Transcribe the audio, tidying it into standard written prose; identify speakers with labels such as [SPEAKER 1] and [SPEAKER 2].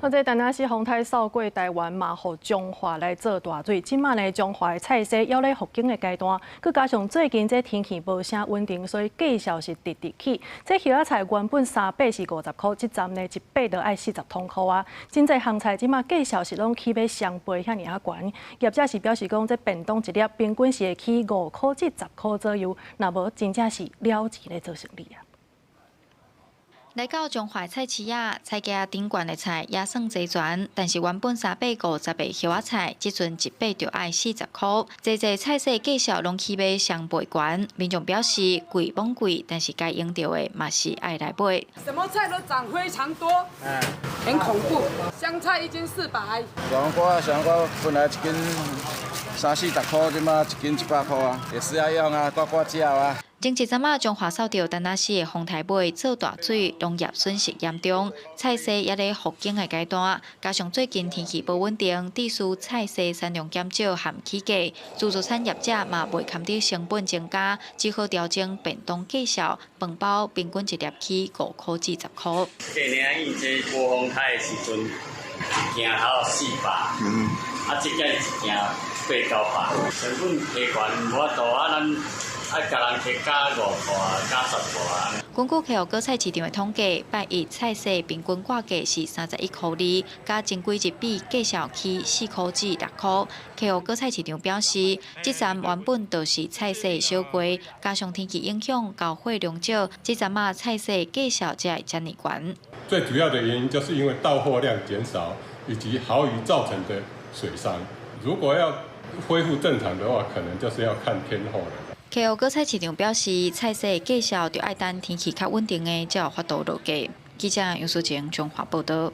[SPEAKER 1] 啊，這陳仔西風颱掃過台灣嘛，予彰化來做大水。這馬呢，彰化的菜市猶咧復耕的階段，閣加上最近這天氣無啥穩定，所以價數是直直起。這葉仔菜原本三把是50箍，這站呢一把就愛40通箍啊。真濟烘菜這馬價數是攏起碼雙倍遐爾仔懸。業者是表示講，這便當一粒平均是會起5箍至10箍左右，若無真正是了錢咧做生意啊。
[SPEAKER 2] 來到彰化菜市仔，菜價頂懸的菜也算齊全，但是原本三把五十的葉仔菜，這陣一把就愛40箍。濟濟菜市價數攏起碼雙倍懸，民眾表示貴罔貴，但是該用著的嘛是愛來買。
[SPEAKER 3] 什麼菜都漲非常多，很恐怖。香菜一斤400。
[SPEAKER 4] 黃瓜、香瓜本來一斤三四十箍，這馬一斤100箍啊，也是要用啊，呱呱叫啊。
[SPEAKER 2] 前一陣仔彰化受著陳仔西的風颱尾做大水，農業損失嚴重，菜市猶咧復耕的階段，加上最近天氣無穩定，致使菜市產量減少和起價，自助餐業者嘛袂堪得成本增加，只好調整便當價數，飯包平均一粒起5箍至10箍。
[SPEAKER 5] 過年伊這無風颱的時陣，一件頭400，啊，這擺一件八九百，成本提懸無法度啊，咱愛共人提加5箍啊，加10箍啊。
[SPEAKER 2] 根據客戶果菜市場的統計，拜一菜市平均掛價是31箍2，佮前幾日比價數起4箍至6箍。客戶果菜市場表示，這站原本就是菜市小季，加上天氣影響，交貨量少，這陣仔菜市價數才會遮爾懸。
[SPEAKER 6] 最主要的原因就是因為到貨量減少以及豪雨造成的水傷。如果要恢復正常的話，可能就是要看天候了。
[SPEAKER 2] 客戶果菜市場表示，菜市價數著愛等天氣較穩定的，才有法度落價。記者楊淑晴彰化報導。